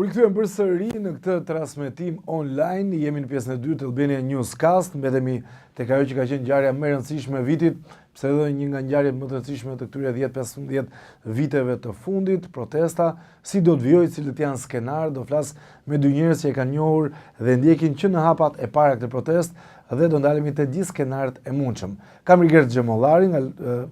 rikthyem përsëri në këtë transmetim online. Jemi në pjesën e dytë të Albania Newscast. Mbetemi tek ajo që ka qenë ngjarja më e rëndësishme e vitit, pse edhe një nga ngjarjet më të rëndësishme të këtyre 10-15 viteve të fundit, protesta, si do të vijojë, cilët janë skenarët, do flas me dy njerëz që e kanë njohur dhe ndjekin që në hapat e para këtë protestë dhe do ndalemi te gjithë skenarët e mundshëm. Kam Rigert Xhemollari nga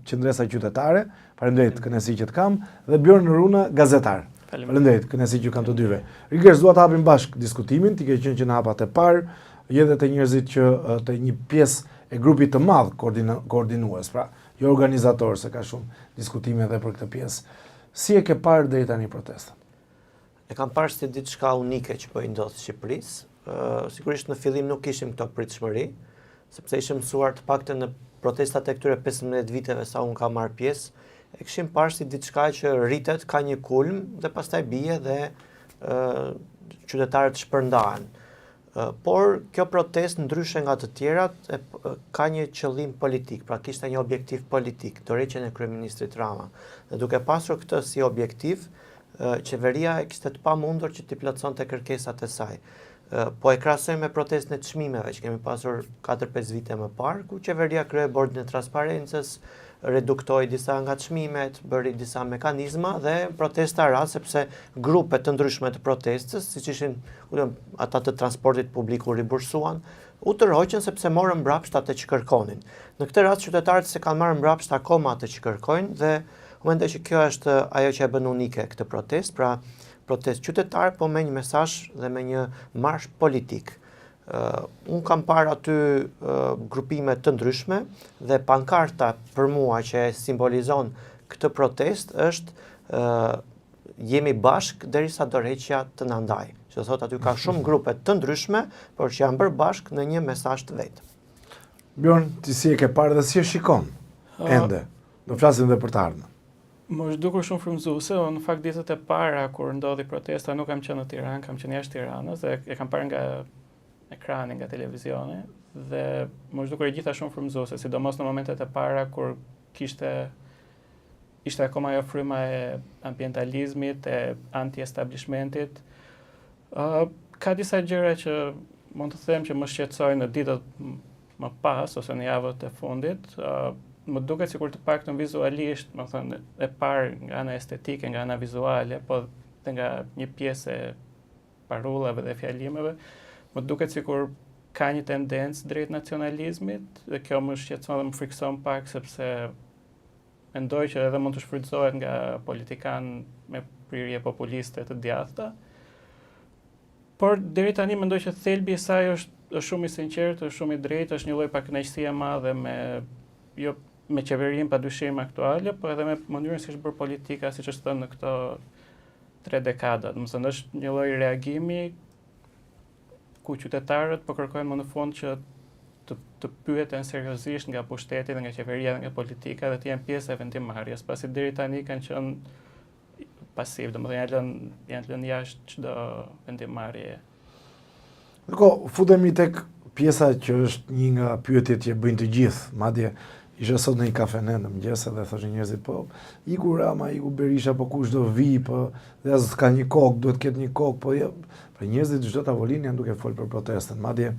Qëndresa Qytetare, Faleminderit, kënaqësi që të kam dhe Bjorn Runa, gazetar. Faleminderit, kënaqësi që kam të dyve. Rigert, dua të hapim bashkë diskutimin, ti ke qenë që në hapat e parë, je dhe te njerëzit që te një pjesë e grupit të madh koordinues, pra jo organizator, se ka shumë diskutime edhe për këtë pjesë. Si e ke parë deri tani protestën? E kam parë si diçka unike që po i ndodh Shqipërisë. Sigurisht në fillim nuk kishim këto pritshmëri, sepse ishim mësuar të paktën në protestat e këtyre 15 viteve sa unë kam marrë pjesë, e kishim parë si diçka që rritet, ka një kulm dhe pastaj bie dhe qytetarët shpërndahen. Por kjo protestë ndryshe nga të tjerat e, ka një qëllim politik, pra kishte një objektiv politik, dorëheqjen e kryeministrit Rama. Dhe duke pasur këtë si objektiv, qeveria e kishte të pamundur që t'i plotësonte kërkesat e saj. Po e krahasojmë me protestën e çmimeve që kemi pasur 4-5 vite më parë, ku qeveria krijoi bordin e transparencës, reduktoi disa nga çmimet, bëri disa mekanizma dhe protesta ra sepse grupe të ndryshme të protestës, siç ishin ata të transportit publik u ribursuan, u tërhoqën sepse morën mbrapsht atë që kërkonin. Në këtë rast qytetarët s'e kanë marrë mbrapsht akoma atë që kërkojnë dhe unë mendoj që kjo është ajo që e bën unike këtë protestë, pra protestë qytetare, po me një mesazh dhe me një marsh politik. Unë kam parë aty grupime të ndryshme dhe pankarta për mua që e simbolizon këtë protestë është jemi bashkë derisa dorëheqja të na ndajë. Që do thotë aty ka shumë grupe të ndryshme, por që janë bërë bashkë në një mesazh të vetëm. Bjorn, ti si e ke parë dhe si e shikon ende? Do flasim dhe për të ardhmen. Më është dukur shumë frymëzuese, unë në fakt ditët e para kur ndodhi protesta nuk kam qenë në Tiranë, kam qenë jashtë Tiranës dhe e kam parë nga ekrani, nga televizioni dhe më është dukur e gjitha shumë frymëzuese, sidomos në momentet e para kur kishte ishte akoma ajo fryma e ambientalizmit, e anti-establishmentit. Uh, ka disa gjëra që mund të them që më shqetësojnë në ditët më pas ose në javët e fundit, uh, më duket sikur të paktën vizualisht, domethënë e parë nga ana estetike, nga ana vizuale, po dhe nga një pjesë e parullave dhe fjalimeve, më duket sikur ka një tendencë drejt nacionalizmit dhe kjo më shqetëson dhe më frikëson pak sepse mendoj që edhe mund të shfrytëzohet nga politikanë me prirje populiste të djathta. Por deri tani mendoj që thelbi i saj është është shumë i sinqertë, është shumë i drejtë, është një lloj pakënaqësie e madhe me jo me qeverinë padyshim aktuale, po edhe me mënyrën si është bërë politika, siç është thënë në këto tre dekada. Domethënë është një lloj reagimi ku qytetarët po kërkojnë më në fund që të, të pyeten seriozisht nga pushteti dhe nga qeveria dhe nga politika dhe të jenë pjesë e vendimmarrjes, pasi deri tani kanë qenë pasiv, domethënë janë lënë janë lënë jashtë çdo vendimmarrjeje. Ndërkohë, futemi tek pjesa që është një nga pyetjet që bëjnë të gjithë, madje isha sot në një kafene në mëngjes dhe thoshin njerëzit, po iku Rama, iku Berisha, po kush do vi, po dhe as ka një kokë, duhet të ketë një kokë, po jo. Po njerëzit çdo tavolinë janë duke folë për protestën, madje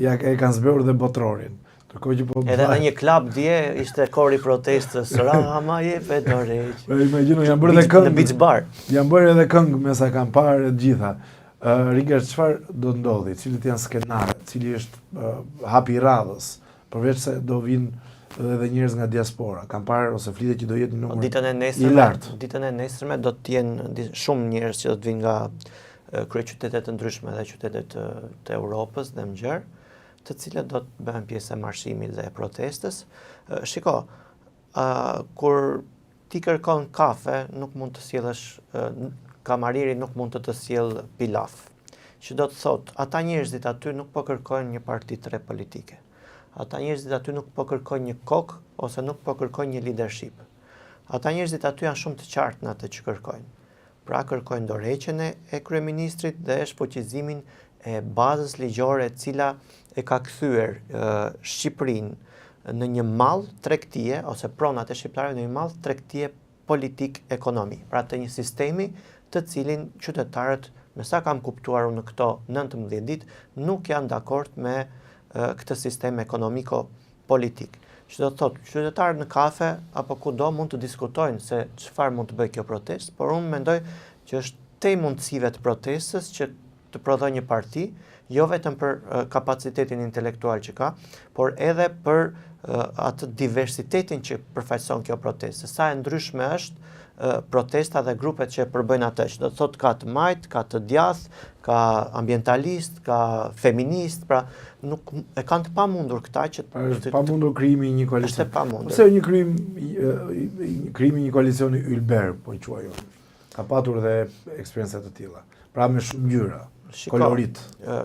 ja e kanë zbehur dhe botërorin. Ndërkohë që po Edhe në një klub dje ishte kori i protestës Rama jepe dorëheqje. Po imagjino janë bërë edhe këngë. Në beach bar. Janë bërë edhe këngë me sa kam parë të gjitha. Uh, Rigert, çfarë do të ndodhi? Cilët janë skenarët? Cili është uh, hapi i radhës? Përveç se do vinë edhe njerëz nga diaspora. Kam parë ose flitet që do jetë një numër ditën e nesërme, i lartë. Ditën e nesërme do të jenë shumë njerëz që do të vinë nga kryeqytete të ndryshme dhe qytete të, të Europës dhe më gjerë. të cilët do të bëhen pjesë e marshimit dhe e protestës. Shiko, kur ti kërkon kafe, nuk mund të sjellësh, kamarieri nuk mund të të sjellë pilaf. Që do të thotë, ata njerëzit aty nuk po kërkojnë një parti të re politike. Ata njerëzit aty nuk po kërkojnë një kokë ose nuk po kërkojnë një leadership. Ata njerëzit aty janë shumë të qartë në atë që kërkojnë. Pra kërkojnë dorëheqjen e kryeministrit dhe shfuqizimin e bazës ligjore e cila e ka kthyer Shqipërinë në një mall tregtie ose pronat e shqiptarëve në një mall tregtie politik ekonomi, pra të një sistemi të cilin qytetarët me sa kam kuptuar unë në këto 19 ditë, nuk janë dakord me këtë sistem ekonomiko politik. Që do të thotë, qytetarët në kafe apo kudo mund të diskutojnë se çfarë mund të bëjë kjo protestë, por unë mendoj që është tej mundësive të protestës që të prodhojë një parti, jo vetëm për kapacitetin intelektual që ka, por edhe për atë diversitetin që përfaqëson kjo protestë. Sa e ndryshme është protesta dhe grupet që e përbëjnë atë, që do të thotë ka të majtë, ka të djathtë, ka ambientalistë, ka feministë, pra nuk e kanë të pamundur këta që pra është pamundur krijimi i një koalicioni. Është e pamundur. Pse një krijim krijimi i një koalicioni ylber, po e quaj unë. Ka patur dhe eksperienca të tilla. Pra me shumë ngjyra, kolorit.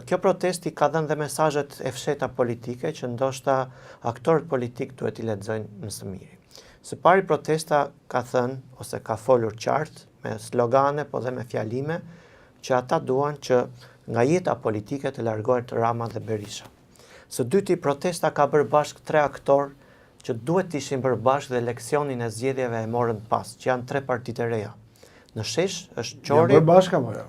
Kjo protestë i ka dhënë dhe mesazhet e fshehta politike që ndoshta aktorët politikë duhet t'i lexojnë më së miri. Së pari protesta ka thënë ose ka folur qartë me slogane po dhe me fjalime që ata duan që nga jeta politike të largohet Rama dhe Berisha. Së dyti protesta ka bërë bashkë tre aktorë që duhet të ishin bërë bashkë dhe leksionin e zgjedhjeve e morën pas, që janë tre partitë e reja. Në shesh është Qori. Janë bërë bashkë apo jo?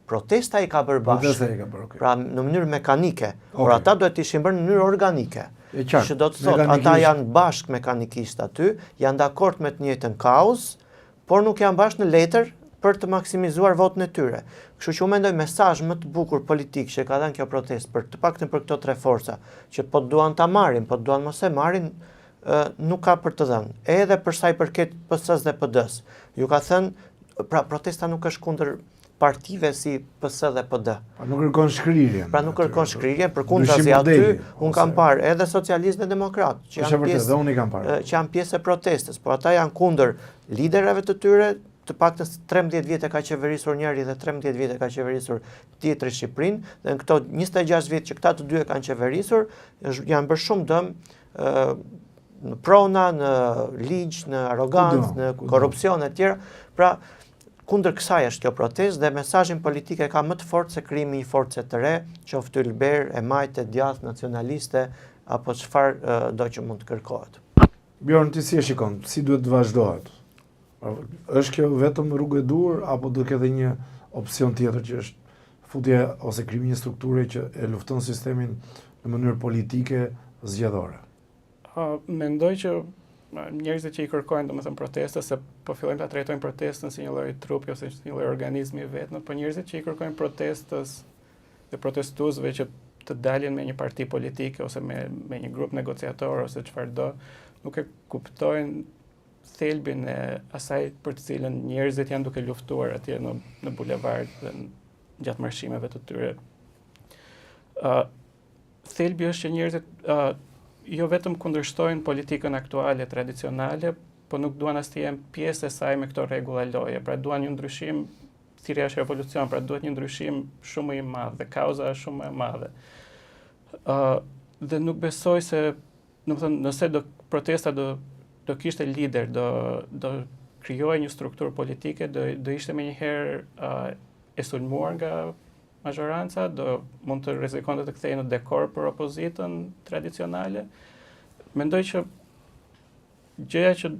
Protesta i ka bërë bashkë. Protesta i ka bërë, okay. Pra në mënyrë mekanike, okay. por ata duhet të ishin bërë në mënyrë organike. E qartë. Që do të thotë, ata janë bashkë mekanikisht aty, janë dakord me të njëjtën kauzë, por nuk janë bashkë në letër për të maksimizuar votën e tyre. Kështu që unë mendoj mesazh më të bukur politik që ka dhënë kjo protestë për të paktën për këto tre forca, që po duan ta marrin, po duan mos e marrin, nuk ka për të dhënë. Edhe për sa i përket PS-së dhe PD-së. Ju ka thënë, pra protesta nuk është kundër partive si PS dhe PD. Pra nuk kërkon shkrirjen. Pra nuk kërkon shkrirjen, përkundrazi aty unë kam parë edhe socialistë dhe demokratë që janë pjesë, dhe unë i kam parë. Që janë pjesë e protestës, por ata janë kundër liderave të tyre, të paktën 13 vjet e ka qeverisur njëri dhe 13 vjet e ka qeverisur tjetri Shqipërinë, dhe në këto 26 vjet që këta të dy e kanë qeverisur, janë bërë shumë dëm në prona, në ligj, në arrogancë, në korrupsion e tjera. Pra, Kundër kësaj është kjo protestë dhe mesazhin politik e ka më të fortë se krijimi i një force të re, qoftë ylber, e majtë, e djathtë, nacionaliste apo çfarë do që mund të kërkohet. Bjorn, ti si e shikon? Si duhet të vazhdohet? Është kjo vetëm rrugë e duhur apo do të ketë një opsion tjetër që është futja ose krijimi i një strukture që e lufton sistemin në mënyrë politike zgjedhore? Uh, mendoj që njerëzit që i kërkojnë, domethënë protestës, se po fillojmë ta trajtojmë protestën si një lloj trupi ose si një lloj organizmi vetëm, po njerëzit që i kërkojnë protestës dhe protestuesve që të dalin me një parti politike ose me me një grup negociator ose çfarëdo, nuk e kuptojnë thelbin e asaj për të cilën njerëzit janë duke luftuar atje në në bulevard dhe gjatë marshimeve të tyre. Ë uh, Thelbi është që njerëzit uh, jo vetëm kundërshtojnë politikën aktuale tradicionale, po nuk duan as të jenë pjesë e saj me këto rregulla loje. Pra duan një ndryshim, thirrja është revolucion, pra duhet një ndryshim shumë më i madh dhe kauza është shumë më e madhe. Ë uh, dhe nuk besoj se, domethënë, nëse do protesta do do kishte lider, do do krijohej një strukturë politike, do do ishte menjëherë uh, e sulmuar nga Mazhoranca do mund të rrezikonte të kthehej në dekor për opozitën tradicionale. Mendoj që gjëja që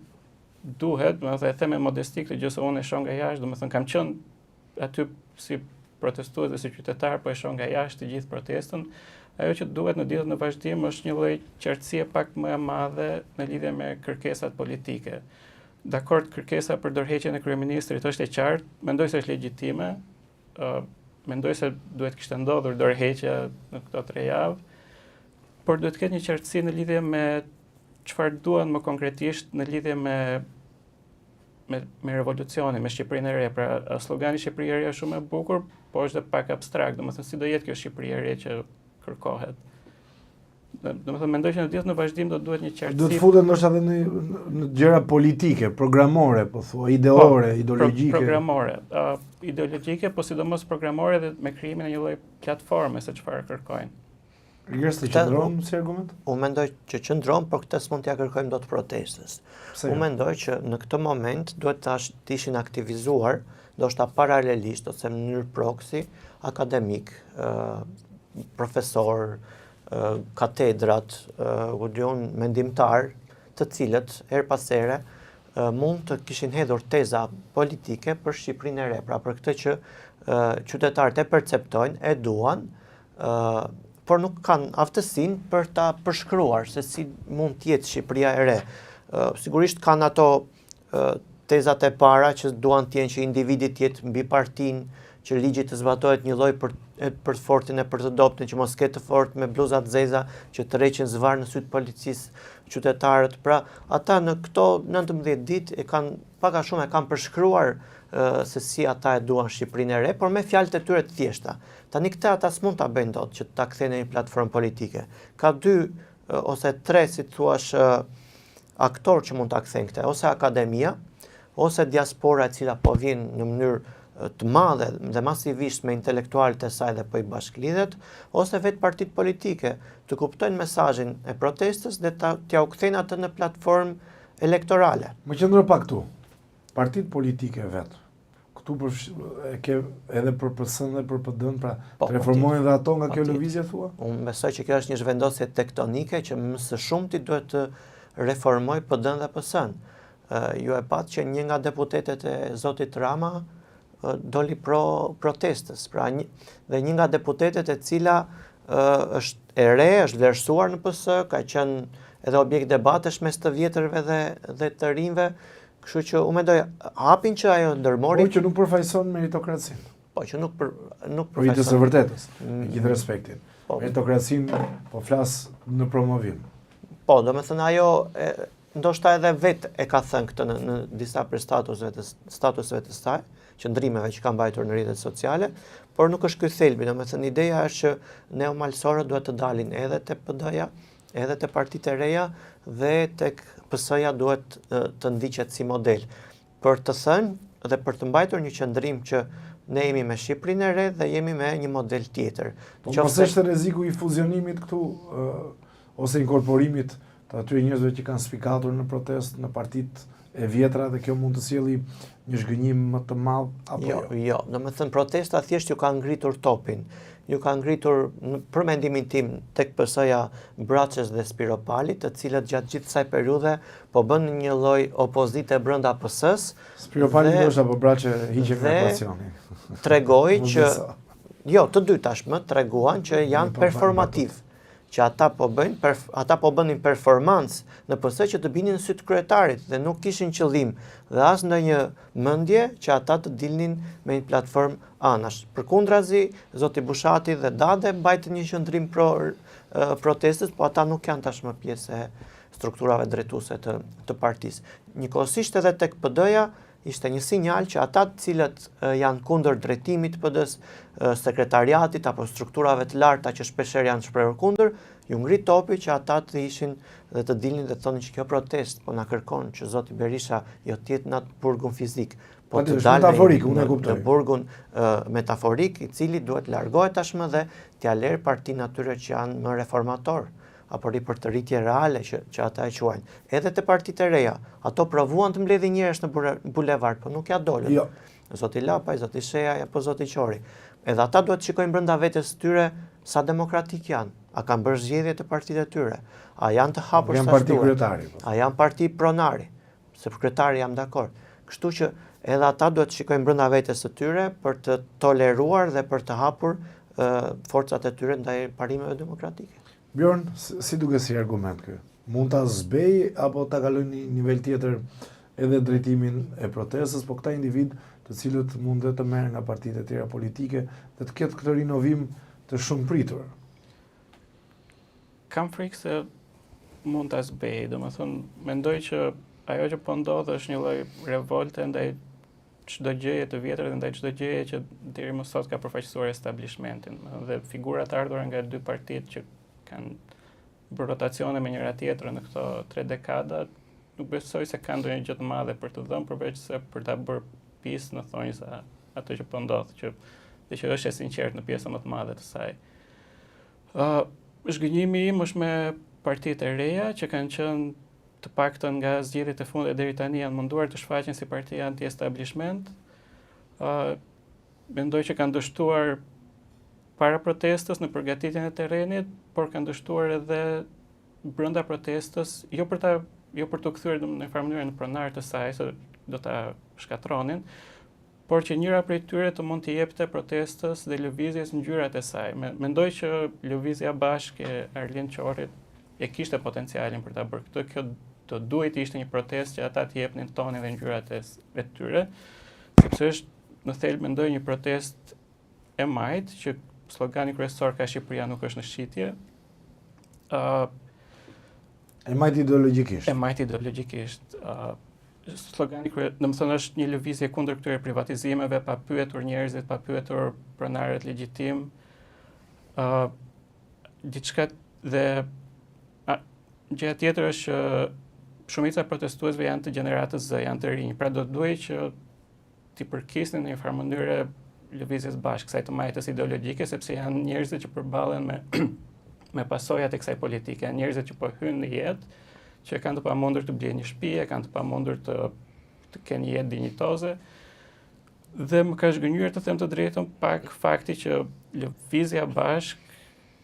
duhet, domethënë e them me modesti këtë gjë se unë e shoh nga jashtë, domethënë kam qenë aty si protestues dhe si qytetar, po e shoh nga jashtë të gjithë protestën. Ajo që duhet në ditët në vazhdim është një lloj qartësie pak më e madhe në lidhje me kërkesat politike. Dakord, kërkesa për dorëheqjen e kryeministrit është e qartë, mendoj se është legjitime, mendoj se duhet kishte ndodhur dorëheqja në këto tre javë, por duhet të ketë një qartësi në lidhje me çfarë duan më konkretisht në lidhje me me me revolucionin, me Shqipërinë e re. Pra slogani Shqipëria e re është shumë e bukur, po është dhe pak abstrakt, domethënë si do jetë kjo Shqipëri e re që kërkohet. Domethënë mendoj që në ditët në vazhdim do duhet një qartësi. Do të futet ndoshta edhe në në gjëra politike, programore, po thua, ideore, po, ideologjike. Pro, programore, uh, ideologjike, po sidomos programore dhe me krijimin e një lloj platforme se çfarë kërkojnë. Rigers të qëndron si argument? Unë mendoj që qëndron, por këtë s'mund t'ia kërkojmë dot protestës. Unë jo? mendoj që në këtë moment duhet të, të ishin aktivizuar, ndoshta paralelisht ose në mënyrë proxy, akademikë, uh, profesorë, katedrat, ku di unë mendimtarë, të cilët herë pas here mund të kishin hedhur teza politike për Shqipërinë e re, pra për këtë që qytetarët e perceptojnë, e duan, por nuk kanë aftësinë për ta përshkruar se si mund të jetë Shqipëria e re. Sigurisht kanë ato tezat e para që duan të jenë që individi të jetë mbi partinë, që ligji të zbatohet njëlloj për për të fortin e për të dobëtin, që mos ketë të fortë me bluza të zeza që tërheqin zvarrë në sy të policisë qytetarët. Pra, ata në këto 19 ditë e kanë pak a shumë e kanë përshkruar se si ata e duan Shqipërinë e re, por me fjalët e tyre të thjeshta. Tani këtë ata s'mund ta bëjnë dot që ta kthejnë në një platformë politike. Ka dy ose tre, si të thuash, aktorë që mund ta kthejnë këtë, ose akademia, ose diaspora e cila po vjen në mënyrë të madhe dhe masivisht me intelektualët e saj dhe po i bashkëlidhet, ose vetë partitë politike të kuptojnë mesazhin e protestës dhe t'ia u kthejnë atë në platformë elektorale. Më qëndro pak këtu. Partitë politike vetë, këtu për, e ke edhe për PS-në dhe për PD-në, pra po, të reformohen dhe ato nga kjo lëvizje thua? Unë besoj që kjo është një zhvendosje tektonike që më së shumti duhet të reformojë PD-në dhe PS-në. Ju e patë që një nga deputetet e zotit Rama doli pro protestës, pra një, dhe një nga deputetet e cila është e re, është vlerësuar në PS, ka qenë edhe objekt debatesh mes të vjetërve dhe dhe të rinjve, kështu që unë mendoj hapin që ajo ndërmori, por që nuk përfaqëson meritokracinë. Po që nuk për nuk përfaqëson. Po të së vërtetës, mm. me gjithë respektin. Po. Meritokracinë po flas në promovim. Po, domethënë ajo e, ndoshta edhe vetë e ka thënë këtë në, në disa prej statuseve të statuseve të saj, qëndrimeve që ka mbajtur në rrjetet sociale, por nuk është ky thelbi, domethënë ideja është që neomalësorët duhet të dalin edhe te PD-ja, edhe te partitë e reja dhe tek PS-ja duhet të ndiqet si model. Për të thënë dhe për të mbajtur një qëndrim që ne jemi me Shqipërinë e re dhe jemi me një model tjetër. Po mos është rreziku i fuzionimit këtu ose inkorporimit të atyre njerëzve që kanë spikatur në protestë në partitë e vjetra dhe kjo mund të sjelli një zhgënjim më të madh apo jo? Jo, jo, domethënë protesta thjesht ju ka ngritur topin. Ju ka ngritur për mendimin tim tek PS-ja Braçes dhe Spiropalit, të cilët gjatë gjithë kësaj periudhe po bënë një lloj opozite brenda PS-së. Spiropali ndoshta po Braçe hiqe nga ekuacioni. Tregoi që jo, të dy tashmë treguan që janë po performativë që ata po bëjnë, perf, ata po bënin performancë në PS që të binin në sy të kryetarit dhe nuk kishin qëllim dhe as ndonjë mendje që ata të dilnin me një platformë anash. Përkundrazi, zoti Bushati dhe Dade mbajtën një qëndrim pro protestës, po ata nuk janë tashmë pjesë e strukturave drejtuese të të partisë. Njëkohësisht edhe tek PD-ja ishte një sinjal që ata të cilët janë kundër drejtimit të PD-së, sekretariatit apo strukturave të larta që shpeshherë janë shprehur kundër, ju ngrit topi që ata të ishin dhe të dilnin dhe të thonin që kjo protestë po na kërkon që zoti Berisha jo të jetë në atë burgun fizik, po të dalë metaforik, unë e kuptoj. Në burgun metaforik i cili duhet largohet tashmë dhe t'ia lerë partinë atyre që janë më reformatorë apo ripërtëritje reale që që ata e quajnë. Edhe te partitë e reja, ato provuan të mbledhin njerëz në bulevard, po nuk ia dolën. Jo. Zoti Lapaj, zoti Shehaj apo zoti Qori. Edhe ata duhet të shikojnë brenda vetes së tyre sa demokratik janë, a kanë bërë zgjedhje te partitë e tyre, a janë të hapur sa janë parti kryetari. Po. A janë parti pronari, se për kryetari jam dakord. Kështu që edhe ata duhet të shikojnë brenda vetes së tyre për të toleruar dhe për të hapur forcat e tyre ndaj parimeve demokratike. Bjorn, si duket si argument ky? Mund ta zbehë apo ta kalojë në një nivel tjetër edhe drejtimin e protestës, po këta individë të cilët mund dhe të merren nga partitë e tjera politike dhe të ketë këtë rinovim të shumëpritur. Kam frikë se mund ta zbehë, domethënë, mendoj që ajo që po ndodh është një lloj revolte ndaj çdo gjëje të vjetër dhe ndaj çdo gjëje që deri më sot ka përfaqësuar establishmentin dhe figurat e ardhura nga dy partitë që kanë bërë rotacione me njëra tjetrën në këto tre dekada, nuk besoj se kanë ndonjë gjë të madhe për të dhënë përveç se për ta bërë pis në thonjëza atë që po ndodh, që dhe që është e sinqertë në pjesën më të madhe të saj. Ë uh, zhgënjimi im është me partitë e reja që kanë qenë të paktën nga zgjedhjet e fundit deri tani janë munduar të shfaqen si parti anti-establishment. Ë uh, mendoj që kanë dështuar para protestës në përgatitjen e terrenit, por kanë dështuar edhe brenda protestës, jo për ta jo për t'u kthyer në një farë mënyre në pronar të saj, se do ta shkatërronin, por që njëra prej tyre të mund t'i jepte protestës dhe lëvizjes ngjyrat e saj. Mendoj që lëvizja Bashkë e Arlind Qorrit e kishte potencialin për ta bërë këtë. Kjo do duhej të ishte një protestë që ata të jepnin tonin dhe ngjyrat e, e tyre, sepse është në thelb mendoj një protestë e majtë që slogani kryesor ka Shqipëria nuk është në shitje. Ë uh, e majtë ideologjikisht. E majtë ideologjikisht. Ë uh, slogani krye, domethënë është një lëvizje kundër këtyre privatizimeve, pa pyetur njerëzit, pa pyetur pronarët legjitim. ë uh, diçka dhe a, gjëja tjetër është që shumica e protestuesve janë të gjeneratës Z, janë të rinj. Pra do të duhej që t'i përkisnin në një farë mënyre lëvizjes Bashkë, kësaj të majtës ideologjike, sepse janë njerëzit që përballen me me pasojat e kësaj politike, janë njerëzit që po hyjnë në jetë, që e kanë të pamundur të blejnë një shtëpi, e kanë të pamundur të të kenë një jetë dinjitoze. Dhe më ka zhgënjyer të them të drejtën pak fakti që lëvizja Bashkë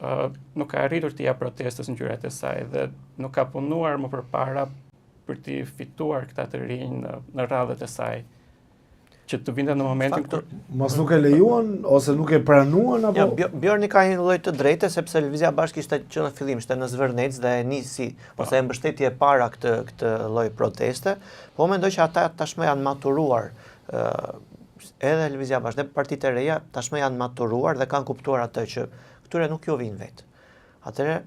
uh, nuk ka arritur t'i japë protestës ngjyrat e saj dhe nuk ka punuar më përpara për t'i fituar këta të rinj në, në radhët e saj që të vinte në momentin kur mos nuk e lejuan ose nuk e pranuan apo Jo, Bjorni ka një lloj të drejte sepse Lëvizja Bashkë ishte që në fillim ishte në Zvërnec dhe e nisi po. ose e mbështeti e para këtë këtë lloj proteste, po mendoj që ata tashmë janë maturuar ë edhe Lëvizja Bashkë dhe partitë e reja tashmë janë maturuar dhe kanë kuptuar atë që këtyre nuk ju vijnë vetë. Atëherë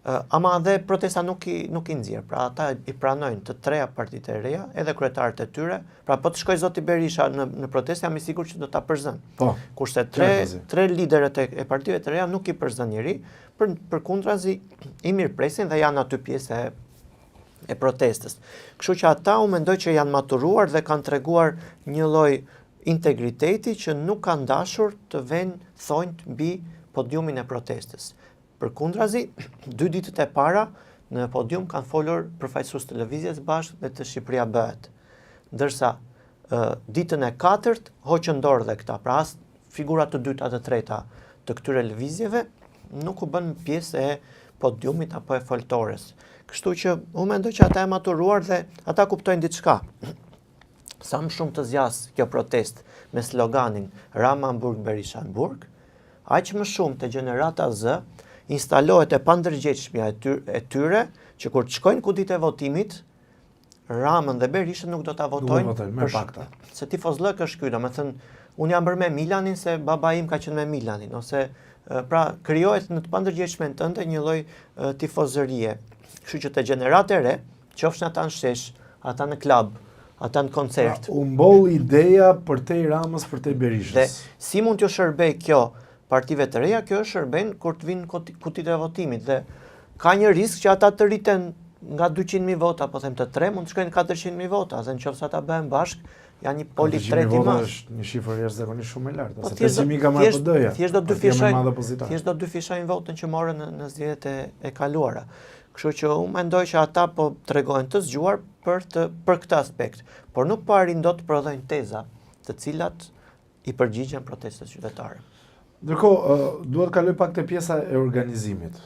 Ama dhe protesta nuk i nuk i nxjerr. Pra ata i pranojnë të treja partitë e reja, edhe kryetarët e tyre. Pra po të shkojë zoti Berisha në në protestë, jam i sigurt që do ta përzënë. Po. Kurse tre tre liderët e, e partive të reja nuk i përzën njeri, për përkundrazi i mirëpresin dhe janë aty pjesë e e protestës. Kështu që ata unë mendoj që janë maturuar dhe kanë treguar një lloj integriteti që nuk kanë dashur të venë thonjtë mbi podiumin e protestës. Përkundrazi, dy ditët e para në podium kanë folur përfaqësues të Lëvizjes Bashkë dhe të Shqipëria Bëhet. Ndërsa ditën e katërt hoqën dorë dhe këta, pra as figura të dyta të treta të këtyre lëvizjeve nuk u bënë pjesë e podiumit apo e foltores. Kështu që unë mendoj që ata janë maturuar dhe ata kuptojnë diçka. Sa më shumë të zgjasë kjo protestë me sloganin Rama në burg, Berisha në burg, aq më shumë te gjenerata Z instalohet e pandërgjegjshmja e, tyre, e tyre që kur të shkojnë kutitë e votimit, Ramën dhe Berishën nuk do ta votojnë. Nuk votojnë, me pakta. Se tifozllëk është ky, domethënë, unë jam bërë me Milanin se baba im ka qenë me Milanin, ose pra krijohet në të pandërgjegjshmen tënde një lloj tifozërie. Kështu që te gjenerata e re, Qofshin ata në shesh, ata në klub, ata në koncert. Pra, u mboll ideja përtej Ramës, përtej Berishës. Dhe si mund t'ju shërbejë kjo partive të reja, kjo shërben kur të vinë kutitë e votimit dhe ka një risk që ata të rriten nga 200.000 vota, po them të tre, mund të shkojnë 400.000 vota, dhe në qoftë se ata bëhen bashkë, janë një pol i tretë i madh. Është një shifër jashtëzakonisht shumë e lartë, po, se 500.000 ka marrë PD-ja. Thjesht do dyfishojnë, thjesht do dyfishojnë votën që morën në, në zgjedhjet e, e kaluara. Kështu që unë mendoj që ata po tregohen të zgjuar për të për këtë aspekt, por nuk po arrijnë dot të prodhojnë teza, të cilat i përgjigjen protestës qytetare. Ndërkohë, dua të kaloj pak te pjesa e organizimit.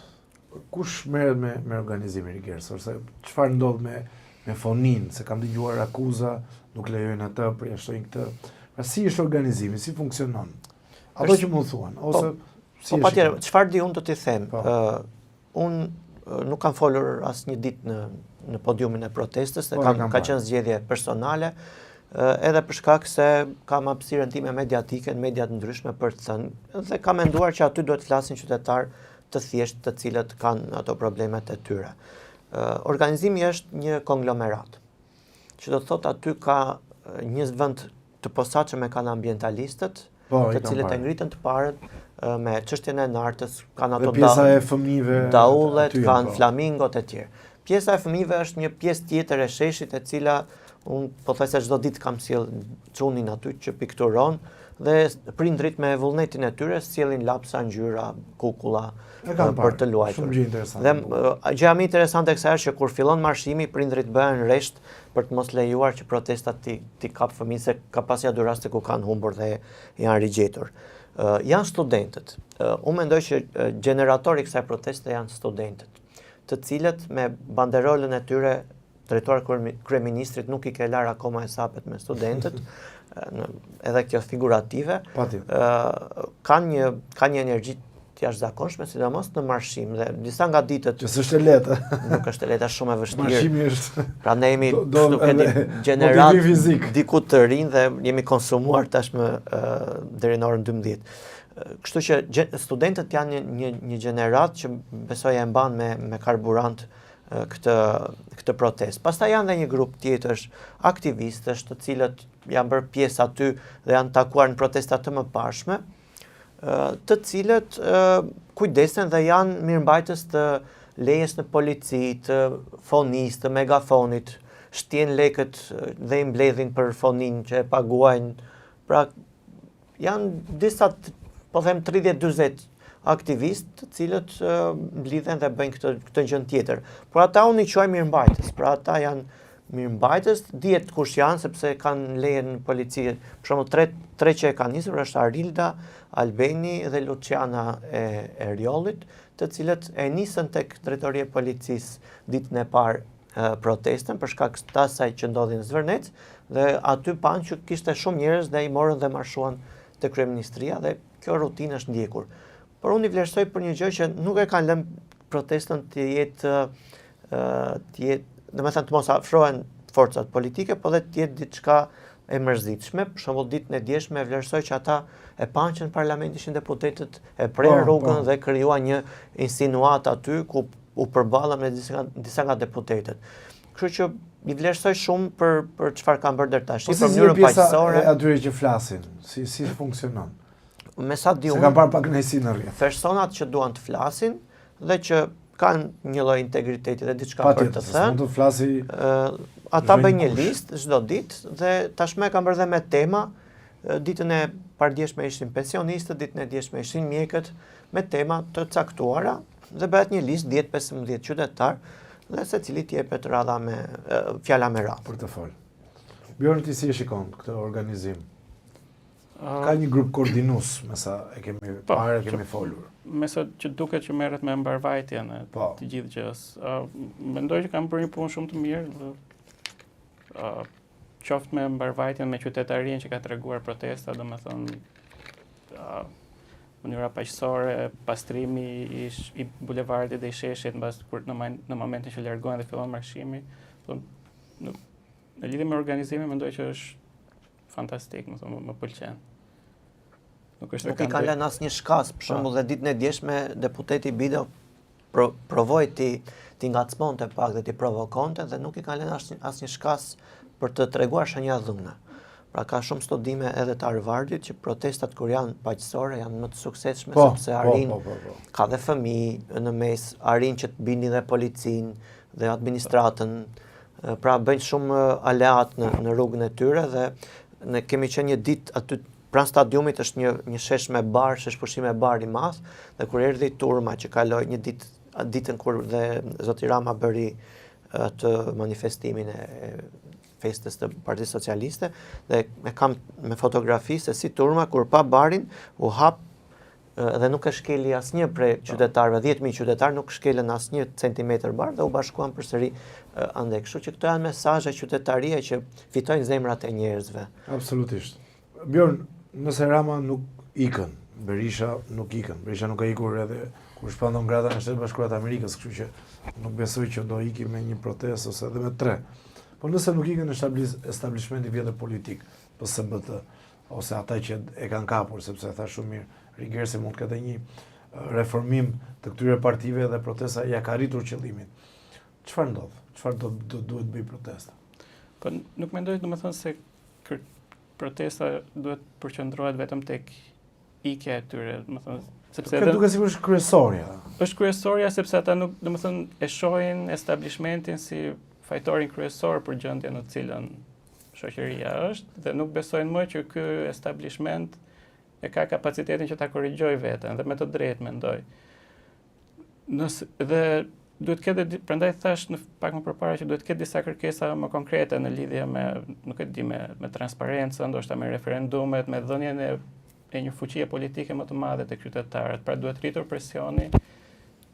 Kush merret me me organizimin Rigers, ose çfarë ndodh me me foninë, se kam dëgjuar akuza, nuk lejojnë atë, përjashtojnë këtë. Pra si është organizimi, si funksionon? Ato që mund thuan, ose po, si po patjetër, çfarë di unë do t'i them? Po. Ë unë nuk kam folur asnjë ditë në në podiumin e protestës, po, kam, ka qenë zgjedhje personale, edhe për shkak se kam hapësirën time mediatike në media të ndryshme për të thënë dhe kam menduar që aty duhet të flasin qytetarë të thjeshtë të cilët kanë ato problemet e tyre. Organizimi është një konglomerat, që do të thotë aty ka një vend të posaçëm e kanë ambientalistët, po, të cilët e ngritën të parët me çështjen e Nartës, kanë ato pjesa e fëmijëve, daullet, kanë po. flamingot e tjerë. Pjesa e fëmijëve është një pjesë tjetër e sheshit e cila unë pothuajse çdo ditë kam sjell çunin aty që pikturon dhe prindrit me vullnetin e tyre sjellin lapsa, ngjyra, kukulla për të luajtur. Shumë gjë interesante. Dhe gjëja më interesante e kësaj është që kur fillon marshimi, prindrit bëhen rresht për të mos lejuar që protesta t'i t'i kap fëmijët se ka pas ja dy raste ku kanë humbur dhe janë rigjetur. Uh, janë studentët. Uh, unë mendoj që gjeneratori i kësaj proteste janë studentët, të cilët me banderolën e tyre drejtuar kryeministrit nuk i ke larë akoma hesapet me studentët. në, edhe kjo figurative, ë kanë një kanë një energji të jashtëzakonshme, sidomos në marshim dhe disa nga ditët që s'është e lehtë. Nuk është e lehtë, është shumë e vështirë. Marshimi është. Pra ne jemi do, do, nuk e di gjeneratë fizik. diku të rinj dhe jemi konsumuar tashmë uh, deri në orën 12. Kështu që studentët janë një një një gjeneratë që besoj e mban me me karburant këtë këtë protestë. Pastaj janë dhe një grup tjetër aktivistësh, të cilët janë bërë pjesë aty dhe janë takuar në protesta të mëparshme, të cilët kujdesen dhe janë mirëmbajtës të lejes në polici, të fonisë, të megafonit, shtien lekët dhe i mbledhin për foninë që e paguajnë. Pra Janë disa, po them 30-40 aktivistë të cilët mblidhen dhe bëjnë këtë këtë gjë tjetër. Por ata unë i quaj mirëmbajtës, pra ata janë mirëmbajtës, dihet kush janë sepse kanë leje në polici. Për shembull, tre tre që e kanë nisur është Arilda, Albeni dhe Luciana e Erjollit, të cilët e nisën tek drejtoria e policisë ditën e parë protestën për shkak të asaj që ndodhi në Zvërnec dhe aty panë që kishte shumë njerëz dhe i morën dhe marshuan te kryeministria dhe kjo rutinë është ndjekur. Por unë i vlerësoj për një gjë që nuk e kanë lënë protestën të jetë të jetë, domethënë të mos afrohen forcat politike, po dhe të jetë diçka e mërzitshme. Për shembull ditën e djeshme e vlerësoj që ata e panë që në parlament ishin deputetët e prenë po, rrugën po. dhe krijuan një insinuatë aty ku u përballën me disa nga, disa nga deputetët. Kështu që i vlerësoj shumë për për çfarë kanë bërë deri tash, po për mënyrën paqësore. E atyre që flasin, si si funksionon? Me sa di unë. Se kam parë pakënaqësi në rrjet. Personat që duan të flasin dhe që kanë një lloj integriteti dhe diçka për të thënë. Mund të flasi. Ë ata bëjnë një listë çdo ditë dhe tashmë e kanë bërë dhe me tema. Ditën e pardjeshme ishin pensionistët, ditën e djeshme ishin mjekët me tema të caktuara dhe bëhet një listë 10-15 qytetarë dhe secilit i jepet radha me fjala me radhë. Për të fol. Bjorn ti si e shikon këtë organizim? Ka një grup koordinues, me sa e kemi po, parë, e kemi folur. Me sa që duket që merret me mbarvajtjen e po. të gjithë gjës. Uh, mendoj që kanë bërë një punë shumë të mirë dhe uh, qoftë me mbarvajtjen, me qytetarinë që ka treguar protesta, domethënë uh, mënyra paqësore, pastrimi i, i bulevardit dhe i sheshit mbas kur në, në momentin që largohen dhe fillon marshimi, do në, në lidhje me organizimin mendoj që është fantastik, më thonë, më pëlqen. Nuk është Nuk i kanë lënë asnjë shkas, për po. shembull dhe ditën e djeshme deputeti Bido pro, provoi t'i t'i ngacmonte pak dhe t'i provokonte dhe nuk i kanë lënë asnjë asnjë shkas për të treguar shenja dhune. Pra ka shumë studime edhe të Harvardit që protestat kur janë paqësore janë më të suksesshme po, sepse po, arrin po, po, po, po. ka dhe fëmijë në mes, arrin që të bindin dhe policinë dhe administratën, pra bëjnë shumë aleatë në në rrugën e tyre dhe ne kemi qenë një ditë aty Pranë stadiumit është një një shesh me bar, shesh pushim me bar i madh dhe kur erdhi turma që kaloi një ditë ditën kur dhe zoti Rama bëri atë manifestimin e festës të Partisë Socialiste dhe e kam me fotografi se si turma kur pa barin u hap dhe nuk e shkeli asnjë prej po. qytetarëve, 10.000 qytetarë nuk shkelën asnjë centimetër bar dhe u bashkuan përsëri andej. Kështu që këto janë mesazhe qytetarie që fitojnë zemrat e njerëzve. Absolutisht. Bjorn, nëse Rama nuk ikën, Berisha nuk ikën, Berisha nuk ka ikur edhe kur shpall non grata në Shtetet e Bashkuara të Amerikës, kështu që nuk besoj që do iki me një protestë ose edhe me tre. Po nëse nuk ikën establishmenti i vjetër politik, PSBT, ose ata që e kanë kapur, sepse e tha shumë mirë, Rigersi mund të ketë një reformim të këtyre partive dhe protesta ia ka arritur qëllimin. Çfarë ndodh? Çfarë do do duhet bëjë protesta? Po nuk mendoj domethënë se kër, protesta duhet përqendrohet vetëm tek ikja e tyre, domethënë sepse edhe duket sikur është kryesorja. Është kryesorja sepse ata nuk, domethënë e shohin establishmentin si fajtorin kryesor për gjendjen në të cilën shoqëria është dhe nuk besojnë më që ky establishment e ka kapacitetin që ta korrigjojë veten dhe me të drejtë mendoj. Nëse dhe duhet të ketë prandaj thash në pak më përpara që duhet të ketë disa kërkesa më konkrete në lidhje me nuk e di me me transparencën, ndoshta me referendumet, me dhënien e e një fuqie politike më të madhe te qytetarët. Pra duhet rritur presioni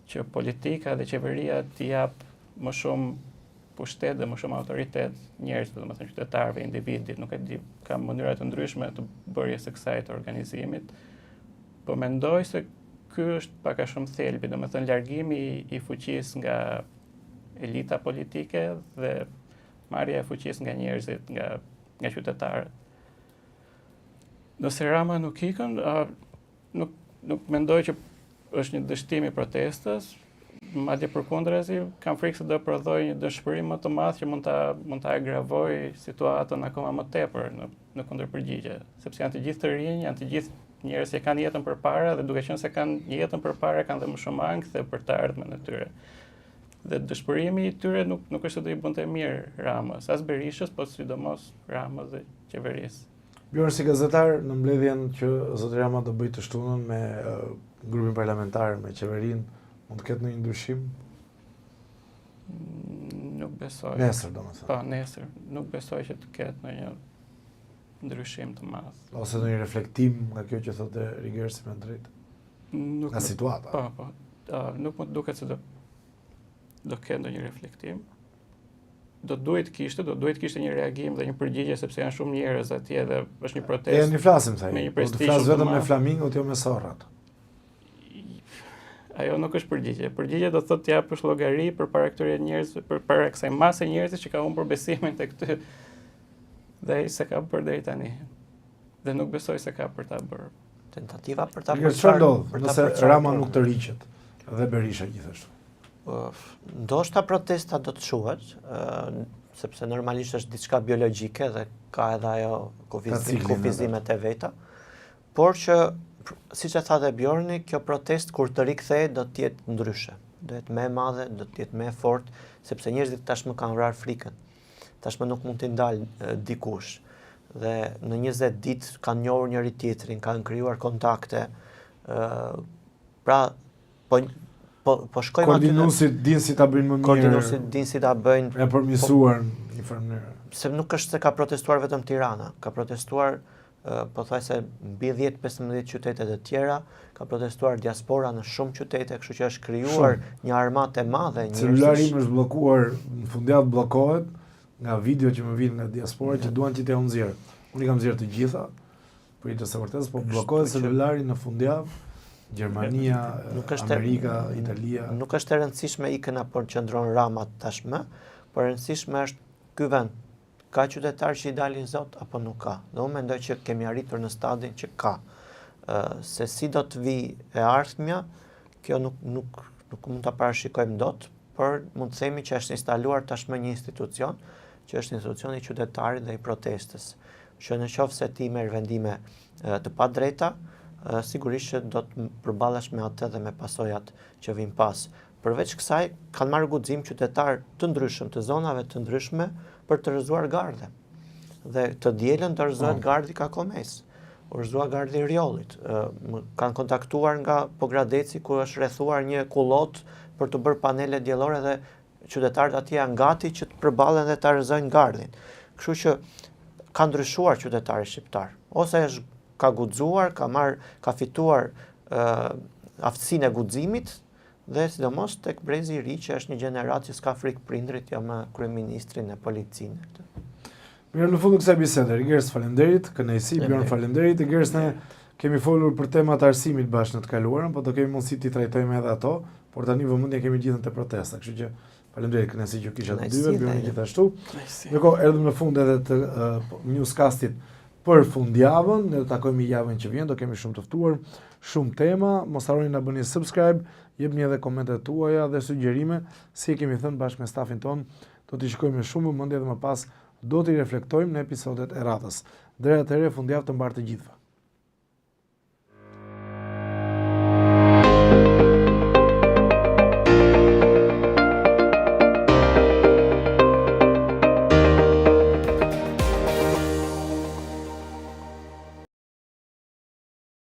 që politika dhe qeveria t'i jap më shumë. pushtet dhe më shumë autoritet njerëzve, domethënë qytetarëve, individit, nuk e di, ka mënyra të ndryshme të bërjes së kësaj të organizimit. Po mendoj se ky është pak a shumë thelbi, domethënë largimi i fuqisë nga elita politike dhe marrja e fuqisë nga njerëzit, nga nga qytetarët. Nëse Rama nuk ikën, nuk nuk mendoj që është një dështim i protestës, madje përkundrazi kam frikë se do prodhojë një dëshpërim më të madh që mund ta mund ta agravojë situatën akoma më tepër në në kundërpërgjigje, sepse janë të gjithë të rinj, janë të gjithë njerëz që kanë jetën përpara dhe duke qenë se kanë jetën përpara kanë dhe më shumë ankthe për të ardhmen e tyre. Dhe dëshpërimi i tyre nuk nuk është se do i bënte mirë Ramës, as Berishës, po sidomos Ramës dhe qeverisë. Bjorn si gazetar në mbledhjen që zoti Rama do bëjë të shtunën me grupin parlamentar, me qeverinë, mund të ketë ndonjë ndryshim? Nuk besoj. Nesër, domethënë. Po, nesër. Nuk besoj që të ketë ndonjë ndryshim të madh. Ose ndonjë reflektim nga kjo që thotë Rigersi me drejtë. Nuk nga situata. Po, po. Uh, nuk më duket se do do ketë ndonjë reflektim. Do të duhej të kishte, do të duhej të kishte një reagim dhe një përgjigje sepse janë shumë njerëz atje dhe është një protestë. E ne flasim tha. Me një po të flas vetëm me flamingot, jo me sorrat. Ajo nuk është përgjigje. Përgjigje do të thotë të japësh llogari përpara këtyre njerëzve, përpara kësaj mase njerëzish që ka humbur besimin tek ty. Dhe ai s'e ka bërë deri tani. Dhe nuk besoj se ka për ta bërë. Tentativa për ta bërë. Çfarë ndodh nëse Rama nuk tërhiqet dhe Berisha gjithashtu? Ndoshta protesta do të shuhet, sepse normalisht është diçka biologjike dhe ka edhe ajo kufizim, kufizimet e veta. Por që, siç e tha dhe Bjorni, kjo protestë kur të rikthehet do të jetë ndryshe. Do jetë më e madhe, do të jetë më e fortë, sepse njerëzit tashmë kanë vrarë frikën. Tashmë nuk mund t'i ndalë dikush. Dhe në 20 ditë kanë njohur njëri tjetrin, kanë krijuar kontakte. ë pra po po po shkojmë aty. Koordinuesit dinë si ta bëjnë më mirë. Koordinuesit dinë si ta bëjnë. E përmirësuar në një farë mënyre. Se nuk është se ka protestuar vetëm Tirana, ka protestuar pothuajse mbi 10-15 qytete të tjera, ka protestuar diaspora në shumë qytete, kështu që është krijuar një armatë e madhe njerëzish. Celulari im është bllokuar, në fundjavë bllokohet nga video që më vijnë nga diaspora që duan që t'jua nxjerr. Unë i kam nxjerrë të gjitha, për hir të së vërtetës, po bllokohet celulari në fundjavë, Gjermania, nuk është Amerika, Italia. Nuk është e rëndësishme ikën apo qëndron Rama tashmë, por e rëndësishme është ky vend Ka qytetarë që i dalin zot apo nuk ka? Dhe unë mendoj që kemi arritur në stadin që ka. Se si do të vijë e ardhmja, kjo nuk nuk nuk mund ta parashikojmë dot, por mund të themi që është instaluar tashmë një institucion, që është institucioni i qytetarit dhe i protestës. Që në qoftë se ti merr vendime të padrejta, sigurisht që do të përballesh me atë dhe me pasojat që vijnë pas. Përveç kësaj, kanë marrë guxim qytetarë të ndryshëm të zonave të ndryshme për të rrëzuar gardhe. Dhe të dielën do rrëzohet po. gardhi i Kakomesë. U rrëzua gardhi i Rrjollit. Më kanë kontaktuar nga Pogradeci ku është rrethuar një kullotë për të bërë panele diellore dhe qytetarët atje janë gati që të përballen dhe ta rrëzojnë gardhin. Kështu që ka ndryshuar qytetari shqiptar. Ose është ka guxuar, ka marrë, ka fituar ë aftësinë e guximit dhe sidomos tek brezi i ri që është një gjeneratë që s'ka frikë prindërit, jo më kryeministrin e policinë. Mirë, në fund të kësaj bisede, Rigers, faleminderit, kënaqësi, Bjorn, faleminderit. Rigers, ne kemi folur për temat e arsimit bashkë në të kaluarën, po do kemi mundësi t'i trajtojmë edhe ato, por tani vëmendjen kemi gjithën te protesta, kështu që faleminderit, kënaqësi që kisha të dyve, Bjorn gjithashtu. Ndërkohë erdhëm në fund edhe të uh, newscastit për fundjavën, ne do takohemi javën që vjen, do kemi shumë të ftuar, shumë tema, mos harroni na bëni subscribe, jepni edhe komentet tuaja dhe sugjerime, si e kemi thënë bashkë me stafin tonë, do t'i shikojmë me shumë vëmendje dhe më pas do t'i reflektojmë në episodet e radhës. Deri atëherë, fundjavë të mbarë të gjithëve.